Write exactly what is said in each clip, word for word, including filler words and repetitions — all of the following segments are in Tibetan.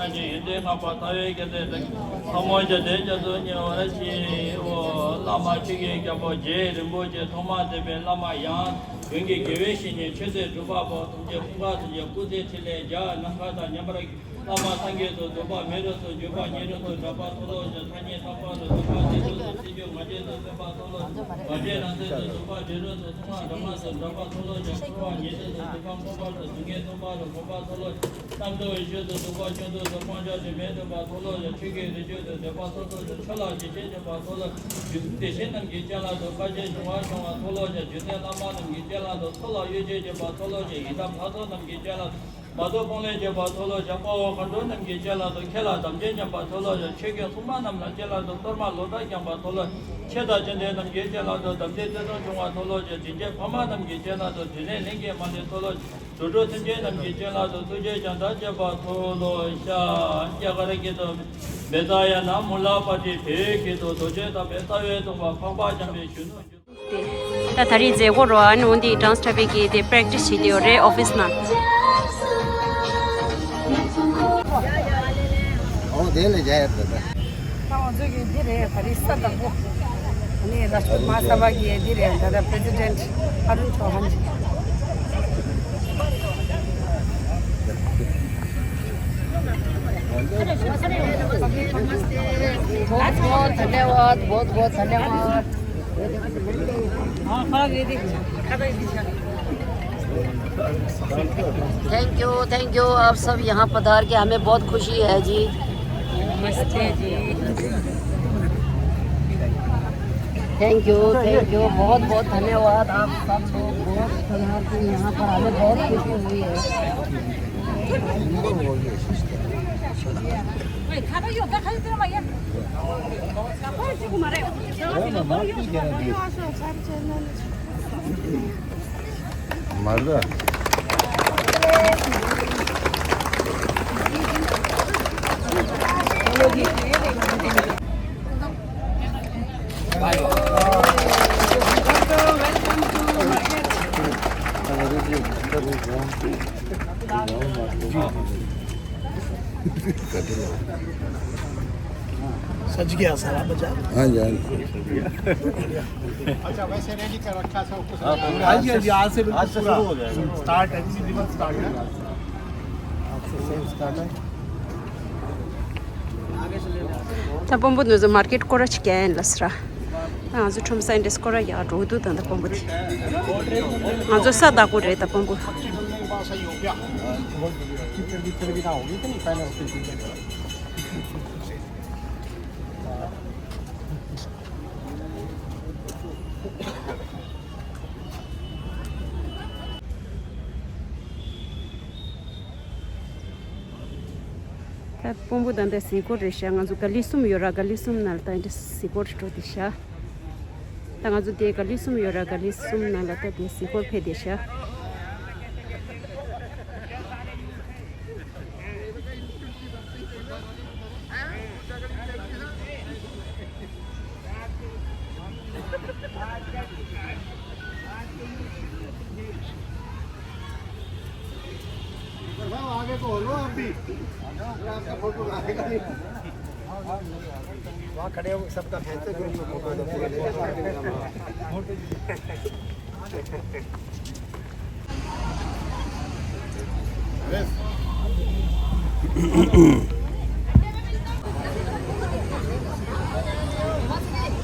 ཡོན་ཏན་བསྔགས་པ་ལྟ་བའི་རྒྱལ་སྲས་དང་། ལྷ་མོ་བརྒྱད་དེ་རྒྱ་མཚོ་མཉེས་པར་བྱེད། ཨོ། བླ་མ་ཆོས་ཀྱི་རྒྱལ་པོ་རྗེ་རིན་པོ་ཆེ་ཐོག་མ་མཛད་པའི་བླ་མ་ཡང་། དོན་གྱི་དགེ་བའི་བཤེས་གཉེན་མཆོད་རྫས་སྒྲུབ་པ་པོ། ཐམས་ཅད་ཀུན་དགའ་ཐམས་ཅད་སྐུ་ཚེ་ཁྲི་ལས་འཇའ་ནམ་མཁའ་དང་མཉམ་པར། བླ་མ་སངས་རྒྱས་སུ་འདུད་པ་མེ་རོ་སུ་བརྗོད་པ་ཉེ་རོ་སུ་གྲགས་པ་མཐོལ་ལོ་བཤགས། ཐ་སྙད་དམ་པ་རུ་འདུད་པ་སྲིད་དུ་སུ་སྲིད་རྒྱུ་ང་རྒྱལ་སུ་སེམས་པ་མཐོལ་ལོ་བཤགས། བར་ཆད་རང་མཚན་སུ་འདུད་པ་བྲལ་རོ་སུ་མཚུངས་པ་དྲི་མ་སུ་གྲགས་པ་མཐོལ་ལོ་བཤགས། འཁོར་བ་ཉེས་སྤྱོད་སུ་འདུད་པ་མངོན་པར་སུ་སྡུག་བསྔལ་སྟོང་པ་རུ་འཁོར་བ་མཐོལ་ལོ་བཤགས། རྣམ་རྟོག་ཡིད་དཔྱོད་དུ་འདུད་པ་སྐྱོན་དུ་སུ་སྤང་བྱ་དྲི་མས་གདུངས་པ་མཐོལ་ལོ་བཤགས། ཆོས་ཀྱི་རིག་སྤྱོད་དུ་འདོད་པ་སོ་སོ་སུ་ཆོས་ལ་ཞེན་ཆེན་འདུན་པ་མཐོལ་ལོ་བཤགས། རྒྱུ་དེ་བཞིན་རྣམས་ཀྱི་སྤྱན་ལམ་དུ་དཀའ་སྤྱད་འབྱུང་བ་སྦྱོང་བ་མཐོལ་ལོ་བཤགས། རྒྱུ་མཚན་བླ་མ་རྣམས་ཀྱི་སྤྱན་ལམ་དུ་ཚོགས་ལ་གཡོ་སྒྱུ་སྦྱིན་པ་མཐོལ་ལོ་བཤགས། ཡི་དམ་ལྷ་ཚོགས་རྣམས་ཀྱི་སྤྱན་ལམ་དུ་མ་ཐོགས་སྤོང་ལེན་བྱེད་པ་མཐོལ་ལོ་བཤགས། དཔའ་བོ་མཁའ་འགྲོ་རྣམས་ཀྱི་སྤྱན་ལམ་དུ་ཁྱེད་ལ་དམ་ཆོས་ཉམས་པ་མཐོལ་ལོ་བཤགས། ཆོས་ཀྱི་སྲུང་མ་རྣམས་ལ་སྤྱན་ལམ་དུ་གཏོར་མ་ལོ་འདབ་བརྐྱང་པ་མཐོལ་ལོ་བཤགས། མཆེད་དང་ལྕེ་ལྡན་རྣམས་ཀྱི་སྤྱན་ལམ་དུ་དམ་ཚིག་རྩེ་གདུང་སྐྱོང་བ་མཐོལ་ལོ་བཤགས། དྲིན་ཅན་ཕ་མ་རྣམས་ཀྱི་སྤྱན་ལམ་དུ་དྲིན་ལན་ལེན་གྱི་མ་ལུས་མཐོལ་ལོ་བཤགས། འགྲོ་དྲུག་སེམས་ཅན་རྣམས་ཀྱི་སྤྱན་ལམ་དུ་ཐུགས་རྗེ་བྱང་ཐབས་བྱེད་པ་མཐོལ་ལོ་བཤགས། རྒྱ་གར་སྐད་དུ། བེ་ཙ་ཡ་ན་མུ་ལ་པྲ་ཏི། བོད་སྐད་དུ། རྡོ་རྗེ་ལྟ་བུའི་ལྟ་བས་གདུང་བ། འཕགས་པ་འཇམ་པའི་གཞོན་ནུ། ད་ད་རེས་མཛད་སྒོ་རུ་ཨ་ནི་འོན་ཏེ་ཌན་སི་ཊ་བེ་གི་དེ་པྲེག་ཊི་སི་བྱེད་དེ་ཡོད་རེད་ཨོ་ཕི་སི་ནང་། ཨོ་དེ་ལས་རྒྱ་ཡར་འདོད་པས། ད་ང་ཚོ་གི་འདི་རེད། ད་རེས་ས་བདག་པོ། ཨ་ནི་རཱ་ཤི་ཏྲུཊ་མ་ཧ་སབ་གི་འདི་རེད། ད་ལྟ་པྲེ་སི་ཌེན་ཊི་ཨ་རུན་ཆོ་ཧན་ཇི། बहुत बहुत धन्यवाद, बहुत बहुत धन्यवाद। Thank you, thank you. आप सब यहाँ पधार के हमें बहुत खुशी है जी। नमस्ते जी। Thank you, thank you. बहुत बहुत धन्यवाद। आप सब लोग बहुत पधार के यहाँ पर हमें बहुत खुशी हुई है। सच गया सारा बाजार। हाँ जी, हाँ जी। अच्छा, वैसे रेडी कर रखा सब कुछ? हाँ जी, हाँ जी, आज से बिल्कुल आज से पूरा शुरू हो जाएगा। स्टार्ट है, सीजन स्टार्ट है। आज से सेल स्टार्ट है। ད་དཔོན་པོ་འདི་ཚོ་མར་ཀེཊ་སྐོར་ར་ཅིག་རྒྱག་ཡིན་ལ་ཟེར། ད་ང་ཚོ་ཁྲོམ་སའི་འདྲེ་སྐོར་ར་རྒྱག་འགྲོ་འདུག་ད་ད་དཔོན་པོ་དེ། ང་ཚོ་ས་བདག་པོ་རེད་ད་དཔོན་པོ། ད་དཔོན་པོ་ད་འདི་གཟིགས་སྐོར་རེད་ཤག་ང་ཚོ་ག་ལི་གསུམ་ཡོད་ར། ག་ལི་གསུམ་ནང་ལ་ད་འདི་གཟིགས་སྐོར་འགྲོ་དེ་ཤག་ད་ང་ཚོ་དེ་ག་ལི་གསུམ་ཡོད་ར། ག་ལི་གསུམ་ནང་ལ་ད་དེ་གཟིགས་སྐོར་ཕེབས་དེ་ཤག आगे को हो लो आप भी। अगर आपका फोटो आएगा नहीं। वहाँ खड़े हो सबका खींचते ग्रुप में फोटो।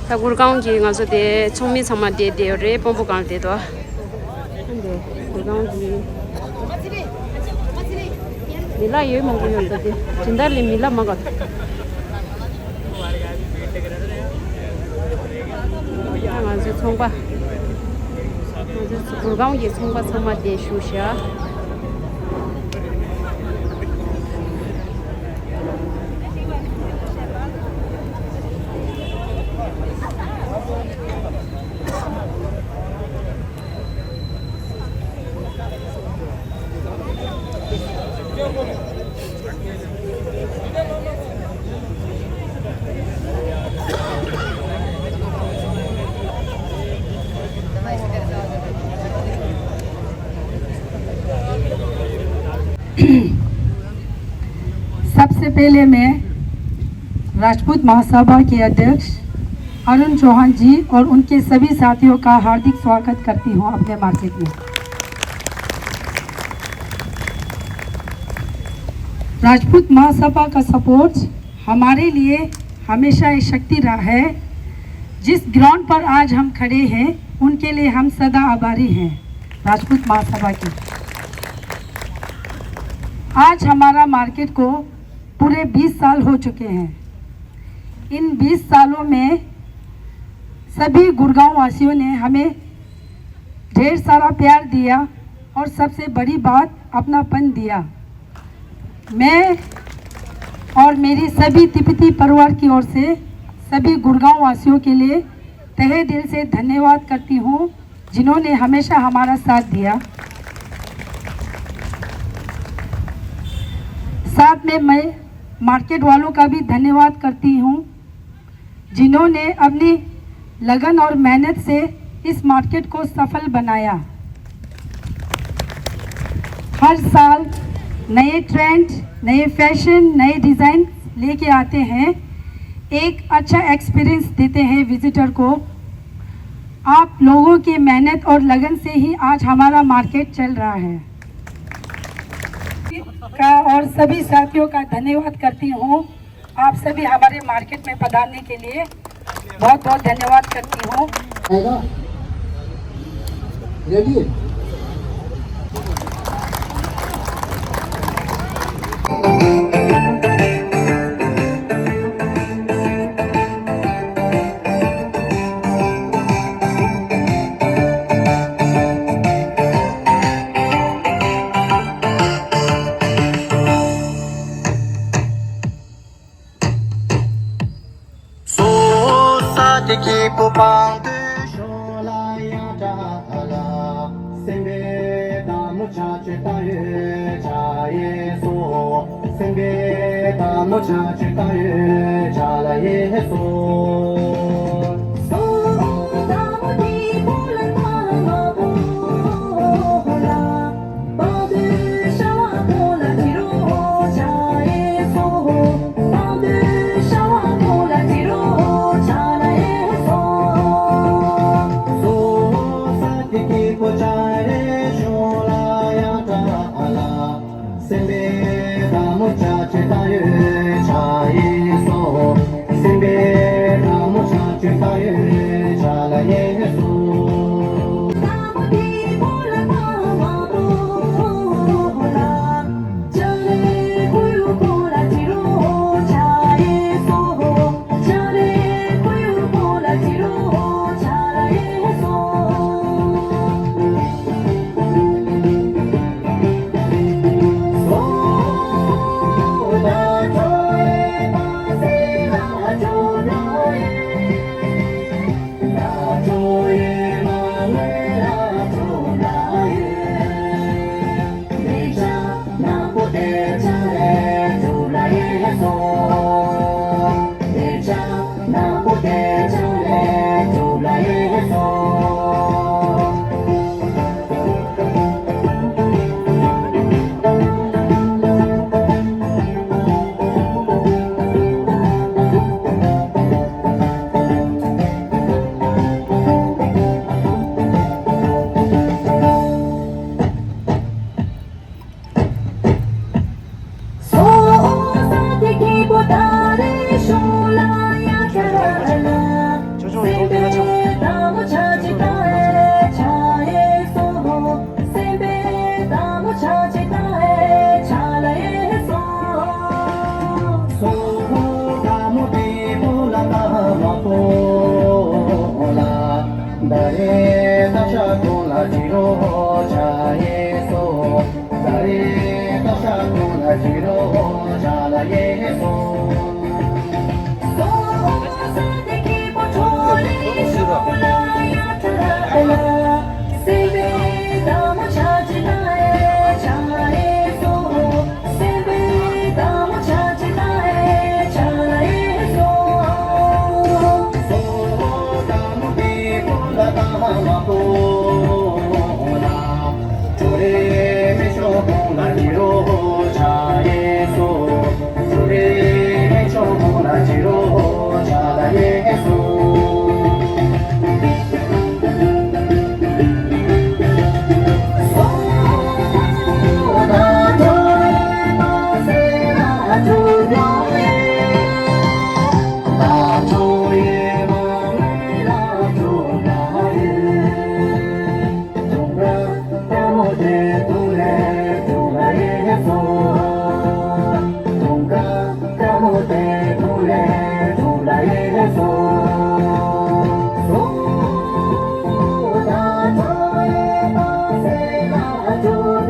ད་གུར་ཁང་གི་ང་ཚོ་དེ་ཚོགས་མི་ཚང་མ་བསྡད་བསྡད་ཡོད་རེད། དཔོན་པོ་སྒང་ལ་བསྡད་དོ། འདི་གུར་ཁང་གི་མི་ལ་ཡོད་མང་པོ་ཡོད་འདུག་དེ་སྦྱིན་བདག་ལས་མི་ལ་མང་ག་ང་ཚོའི་ཚོང་པ། ང་ཚོའི་གུར་ཁང་གི་ཚོང་པ་ཚང་མ་བསྡད་བཞུགས་ཤག सबसे पहले मैं राजपूत महासभा के अध्यक्ष अरुण चौहान जी और उनके सभी साथियों का हार्दिक स्वागत करती हूं अपने मार्केट में। राजपूत महासभा का सपोर्ट हमारे लिए हमेशा एक शक्ति रहा है। जिस ग्राउंड पर आज हम खड़े हैं, उनके लिए हम सदा आभारी हैं राजपूत महासभा के। आज हमारा मार्केट को पूरे बीस साल हो चुके हैं। इन बीस सालों में सभी गुड़गांव वासियों ने हमें ढेर सारा प्यार दिया और सबसे बड़ी बात, अपनापन दिया। मैं और मेरी सभी तिपति परिवार की ओर से सभी गुड़गांव वासियों के लिए तहे दिल से धन्यवाद करती हूँ, जिन्होंने हमेशा हमारा साथ दिया। साथ में मैं मार्केट वालों का भी धन्यवाद करती हूँ, जिन्होंने अपनी लगन और मेहनत से इस मार्केट को सफल बनाया। हर साल नए ट्रेंड, नए फैशन, नए डिज़ाइन लेके आते हैं, एक अच्छा एक्सपीरियंस देते हैं विजिटर को। आप लोगों की मेहनत और लगन से ही आज हमारा मार्केट चल रहा है। का और सभी साथियों का धन्यवाद करती हूँ। आप सभी हमारे मार्केट में पधारने के लिए बहुत बहुत धन्यवाद करती हूँ। आएगा। रेडी है। སོ་ས་དེ་སྐྱིད་པོ་པང་དུ་ཤོང་ལ་ཡང་དྲག་ལ། སེམས་པའི་དྭངས་མོ་ཆ་ཆེ་ལྟ་ཡོད་ཆ་ཡེ་སོ། སེམས་པའི་དྭངས་མོ་ཆ་ཆེ་ལྟ་ཡོད་ཆ་ལ་ཡེ་སོ། སོ་དྭངས་མོ་དེ་བོ་ལ་ལྟ་ལ་བོ་ལ། གངས་ལྗོངས་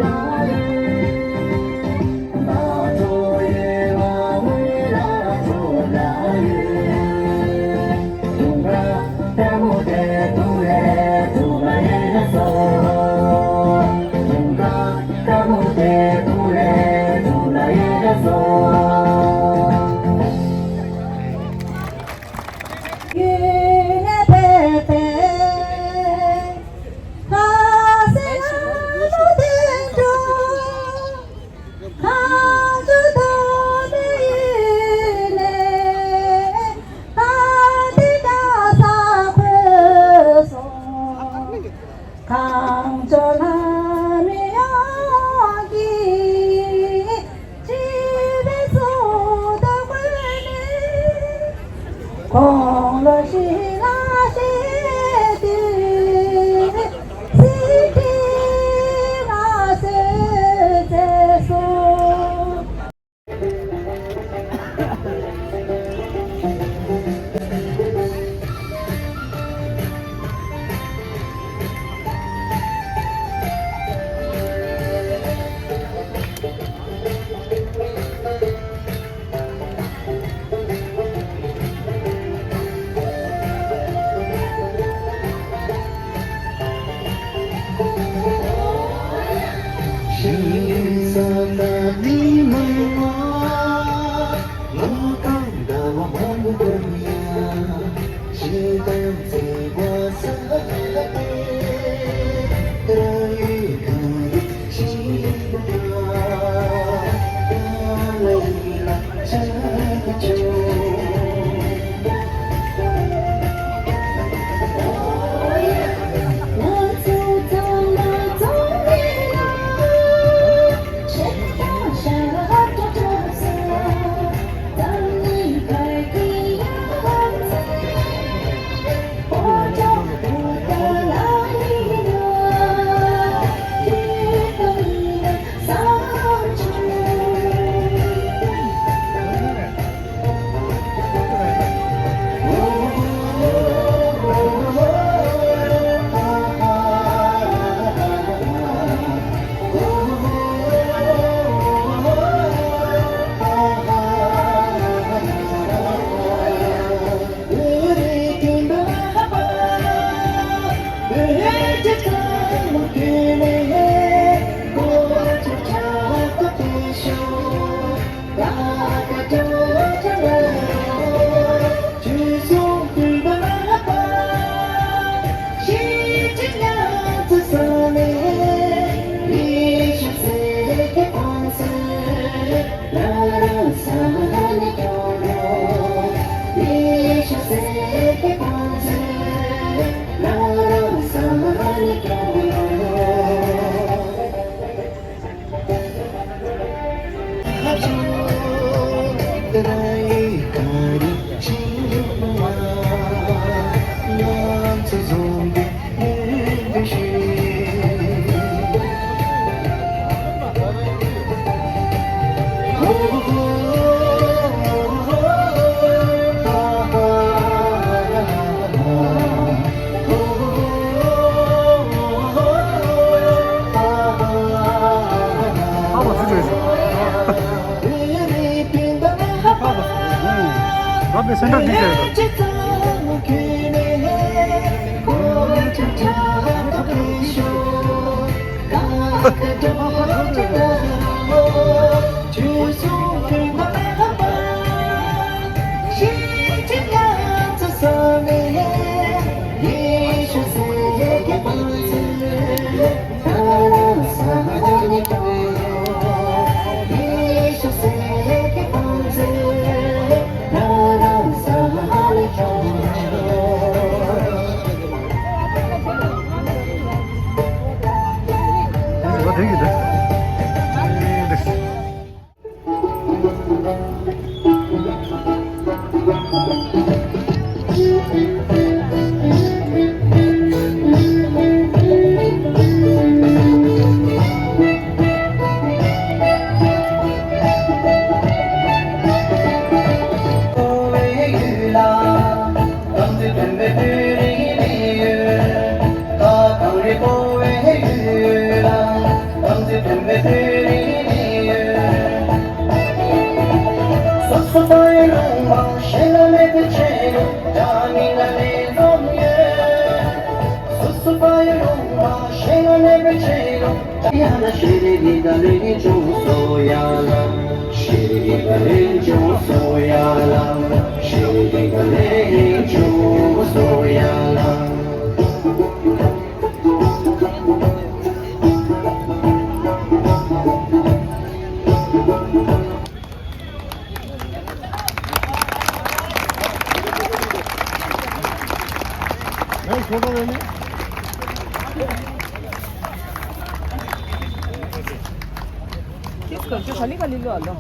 ལྷ་མི་ཡོངས་ཀྱི་སྤྱི་པའི་གཙུག་ཏོར་བཀོད་ནས། དགུང་ལོ་བཞི་ལ་བཞེས་ཏེ་སྲིད་ཀྱི་མངའ་གསོལ་མཛད་སོང་། किस करके खाली खाली लो आलो।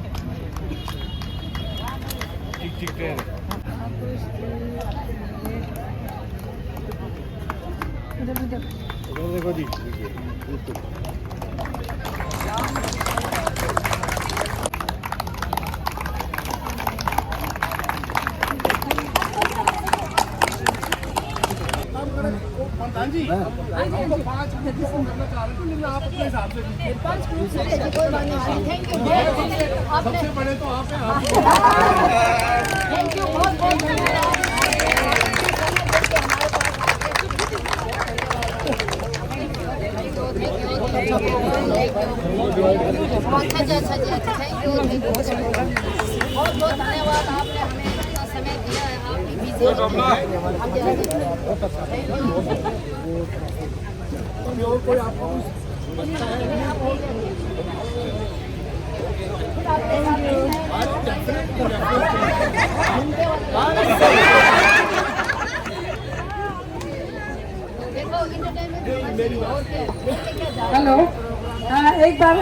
प्रधान जी, हमको पाँच मिनट की फोन करना चाह रहे थे, लेकिन आप अपने हिसाब से कीजिए। सबसे बड़े तो आप हैं, आप। थैंक यू, बहुत बहुत धन्यवाद। अच्छा जी, अच्छा जी, अच्छा, थैंक यू, थैंक यू। बहुत बहुत धन्यवाद, आपने हमें इतना समय दिया है, आप भी बिजी हो। हाँ जी, हाँ जी। Thank you. और कोई आपको हेलो, हाँ, एक बार